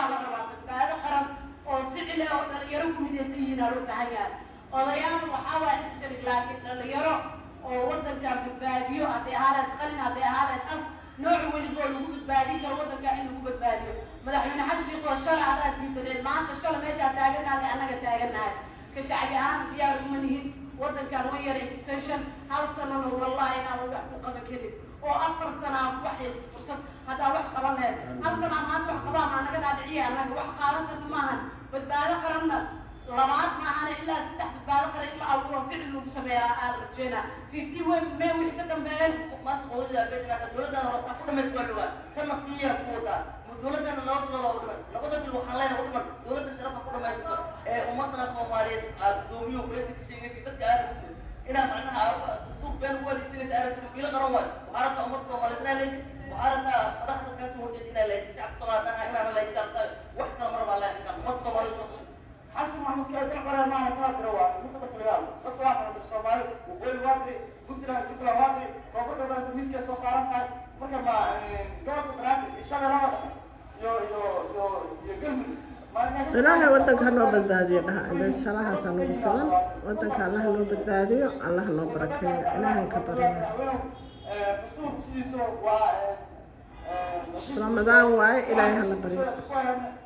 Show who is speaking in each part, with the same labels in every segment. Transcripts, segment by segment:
Speaker 1: Badbaadiyaa la rabaa, badbaado qaran oo ficile oo dhalinyaro ku midaysan yihiin aa loo baahan yahay. Odayaal waxaa waaya iska dhig, laakiin dhalinyaro oo waddankan badbaadiyo, hadday ahaa lahayd qalin, hadday ahaa lahayd af, nooc weliba oo lagu badbaadin karo waddanka in lagu badbaadiyo. Madaxweyne Xasan Sheikh oo shalay adaad diidaneed, maanta shalay meeshaa taagannahay annaga taagannahay ka shacbi ahaan diyaar uma nihin waddankan one year extension. Hal sanana wallahi inaan wax ku qaban karin oo 4 sana aan ku haysto fursad haddaa wax qaban lahayd. Hal sana maanta wax qabaa maa naga dhaadhiciya? Annaga wax qaadan karna maahan. Badbaado qaranna labaad maahane, ilaa saddex badbaado qaran in la abuuro, ficil lagu sameeyaa aan rajeynaa 15 May wixii ka dambeeyeen.
Speaker 2: Dowladdaada horta ku dhamayst waa dhawaa kana tiya ku wadaa dowladdana 2 bilood oo dhiman, 2da bil waxaan leenahay u dhiman dowladda sharafa ku dhamaysato ee ummadda Soomaaliyeed. Aad gudoomiyuhu kula ka sheegaysa dadka aad inaa macnaha dastuur been ugu adeegsanaysa, aad wakiilo qaran waay. Waxaa rabtaa ummadda Soomaaliyeed inaa leysid, waxaa rabtaa madaxda kaasoo horjeeda inaa leysid, shacabka Soomaaliyeed inaana leysid rabtaa. Wax kale mar baa leenahay ummadda Soomaaliyeed soo gashay.
Speaker 3: Xasan Maxamuud ka qoray maaha, kala tira waa inta marka laga hadlo dadka waa kala tira. Soomaali waqooyi waa tiri, Puntland, Jubbaland waa tiri, Koonfur Galbeed miiskay soo saaran tahay. Marka ma gobolka Banaadir iyo Shabeellada Dhexe iyo Galmudug?
Speaker 4: Ilaahay waddanka hanoo badbaadiyo dhaha. Salahaasaa nagu filan. Waddanka Allah noo badbaadiyo, Allah noo barakeeyo, Ilaahan ka barina.
Speaker 3: Dastuurku sidiisa waa
Speaker 4: Ramadaan waaye, Ilaahay hala baryo.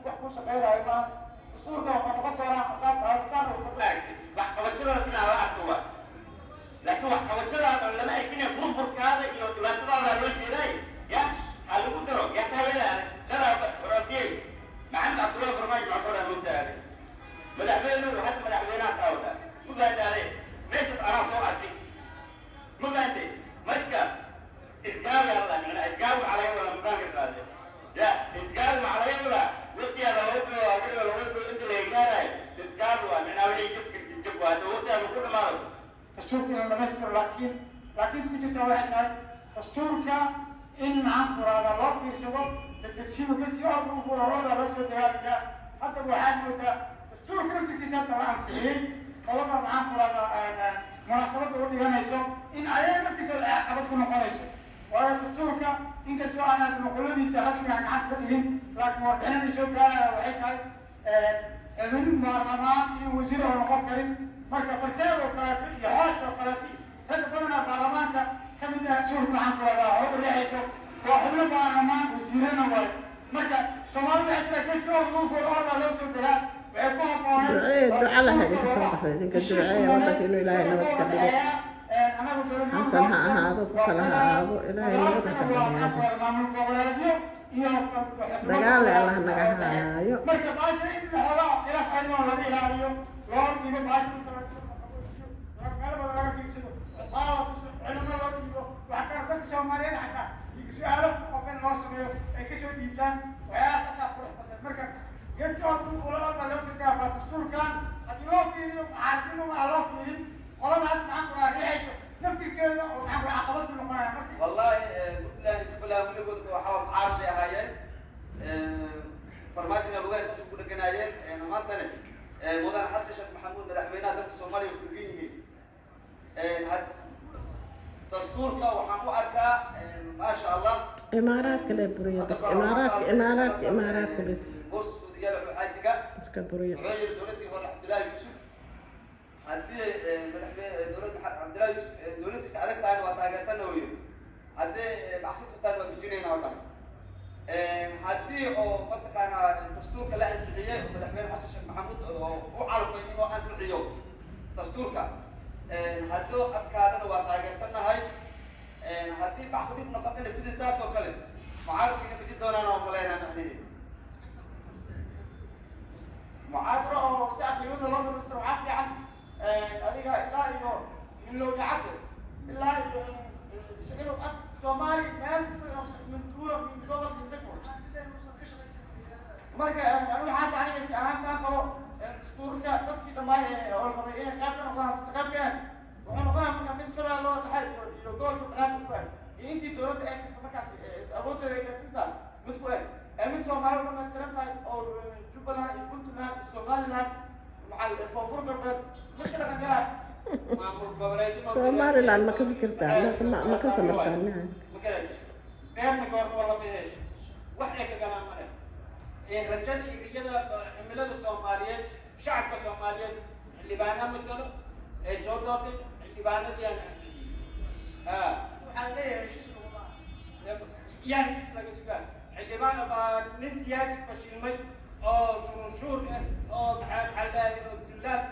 Speaker 3: Wax ku shaqeynayo maaha. Dastuurka wuxuu noqon doonaa xisaab.
Speaker 2: Wax qabashadaada inaa la arko waa, laakiin wax qabashadaada lama arkine, burburkaada iyo dhibaatadaada loo jeedaay. Ya ha lagu daro yaa kaayada shalaa waraabiyey Maxamed Cabdullahi Farmaajo. Maxaa ku dhaha moogtaade madaxweynuhu hadda madaxweynaha kaa ma fahantaade? Meeshaas anaa soo arkay, ma fahantay? Marka isgaabi alla macnaa isgaabi waxaa laga wadaa mafaham kartaade? Ya isgaabi maxaa laga wadaa? Waqtigaada 2 bilood adiga 2 bilood inta laga gaarayo isgaabi waa macnaa wixii jabka jab waa hadda waqtigaada ku dhamaado.
Speaker 3: Dastuurka in la dhamaystiro, laakiin ku jirta waxay tahay dastuurka in maxaan ku rahdaa loo fiirsado degdegsiimo. Gedkii orda u furo orda loo soo dagaalayaa. Hadda waxaad moodaa dastuurka naftirkiisa hadda la ansixiyey, qolada maxaan ku rahdaa munaasabadda u dhiganayso in ayaga naftirkooda ay caqabad ku noqonayso. Waayo dastuurka inkastoo aanad nuquladiisa rasmiga gacanta ka dhigin, laakiin warbixinadii soo gaaraya waxay tahay xubin baarlamaan iyo wasiir oo noqon karin. Marka farteed oo kaleeto iyo xoosh oo kaleeto, ragga badanaa baarlamaanka ka mid ah suurka maxaan ku rahdaa hore u riixayso waa xubno baarlamaan, wasiirana waayo. Marka Soomaalida waxay tiraa geedka or lagu furo ordaa loo soo degaa. Waxay ku habbooneed
Speaker 4: Ducee, duca laha idinka soo baxday. Idinka duceeya waddanka inuu Ilaahay nabad ka dhigo. Xasan ha ahaado, ku kale ha ahaado, Ilaahay nabad ha ka dhigo waddanka.
Speaker 3: Maamul goboleedyo iyo
Speaker 4: Dagaal Allah naga haayo.
Speaker 3: Marka baasha in xoogaa khilaaf ayadoo laga ilaaliyo loo dhiibo baasha, meel badan laga fiirsado, cuqaala tuso, culimo loo dhiibo, wax kale dadka Soomaaliyeed xataa su-aalo qofin loo sameeyo ay kasoo dhiibtaan, waxyaalaha saasaa qurux badan. Marka geedka horta ula walba loo soo gaafaa. Dastuurkan haddii loo fiiriyo mucaaradnimo aan loo fiirin, qolada hadda maxaan ku dhahaa riixayso naftirkeeda oo maxaan ku dhahaa caqabad ku noqonaya marka.
Speaker 5: Wallahi Puntland, Jubbaland weligood waxaa mucaarad bay ahaayeen, Farmaajona lugahaas ku dheganaayeen. Maantana mudane Xasan Sheekh Maxamuud, madaxweynaha dalka Soomaaliya, ku dhegan yihiin. Dastuurka waxaan u arkaa maasha Allah.
Speaker 4: Imaaraadka lee buriya bas, Imaaraadka, Imaaraadka, Imaaraadka bas.
Speaker 5: Boosta Suudiyaal wuxuu xaajiga
Speaker 4: iska buriya.
Speaker 5: Wuxuu yidhi dowladdii hore Cabdullaahi Yuusuf, haddii madaxweyne dowladda Cabdullaahi Yuusuf dowladdiisa adag tahayna waa taageersanna uu yidhi, haddii maxfuuf tahayna waa bijinayna oo dhahay. Haddii oo mataqaanaa dastuurka la ansixiyey oo madaxweyne Xasan Sheekh Maxamuud oo u calfay inuu ansixiyo dastuurka, hadduu adkaadana waa taageersannahay, haddii maxfuuf noqotana sidii saas oo kale mucaaradkiina bijin doonaan oo maleynaa macnihi mucaarad.
Speaker 3: Oo si aqliyada loo dhamaystiro waxaa fiican adiga ilaa iyo milowga cadde ilaa iyo inuu af Soomaali meel kasta min tuulo, min gobol, min degmo. Marka anigu waxaa aniga si ahaan saan qabo, dastuurka dadkii dhammaay oo la rabay inay qayb ka noqdaan mise qayb ka wuxuu noqonaya marka mid Shabeellada Dhexe iyo gobolka Banaadir ku eg iyo intii dowladda ay karto markaas awooddeeda ay gaarsiintahay mid ku eg ee mid Soomaali u dhamaystiran tahay oo Jubbaland iyo Puntland iyo Somaliland maxay Koonfur Galbeed mid ka dhaqan galaa.
Speaker 4: Somaliland ma ka fikirtaa? Ma ka samartaan?
Speaker 6: Ma garan beerna goorma waa lama hesho, wax ay ka galaan ma leh. Rajada iyo riyada ximilada Soomaaliyeed, shacabka Soomaaliyeed xildhibaana matalo ay soo doortay, xildhibaanadii aan ansixiyey.
Speaker 3: Waxaan leeyahay heshiis laguma aha.
Speaker 6: Yaa heshiis laga sugaa? Xildhibaan baa nin siyaasi fashilmay oo shurunshuur ah oo maxaa maxaa la oo dullaad